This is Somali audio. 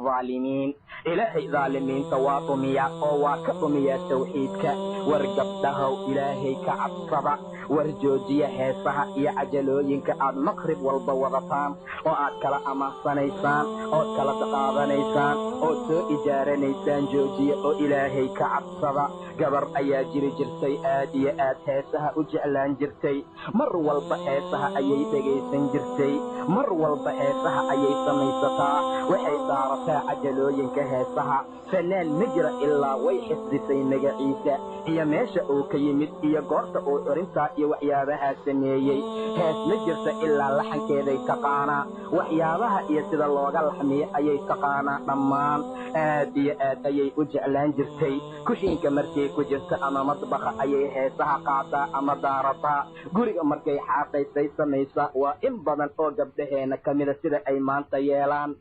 Aldaalimiin. Ilaahay daalimiinta waa dhumiyaa oo waa ka dhumiyaa tawxiidka. War gabdhahow, Ilaahay ka cabsada. War joojiya heesaha iyo cajalooyinka aad maqrib walba wadataan oo aad kala amaahsanaysaan, ood kala qaadanaysaan, ood soo ijaaranaysaan. Joojiya oo Ilaahay ka cabsada. Gabar ayaa jiri jirtay, aad iyo aad heesaha u jeclaan jirtay. Mar walba heesaha ayay dhegaysan jirtay, mar walba heesaha ayay samaysataa, waxay daarataa cajalooyinka heesaha. Fanaan ma jira ilaa way xifdisay magaciisa iyo meesha uu ka yimid iyo goorta uu curintaa iyo waxyaabahaa sameeyey. Hees ma jirta ilaa laxankeeday taqaanaa, waxyaabaha iyo sida looga laxmiyo ayay taqaanaa dhammaan. Aad iyo aad ayay u jeclaan jirtay. Kushiinka markay ku jirta ama madbaqa ayay heesaha qaadaa ama daarataa. Guriga markay xaaqaysay samaysaa. Waa in badan oo gabdhaheena ka mida sida ay maanta yeelaan.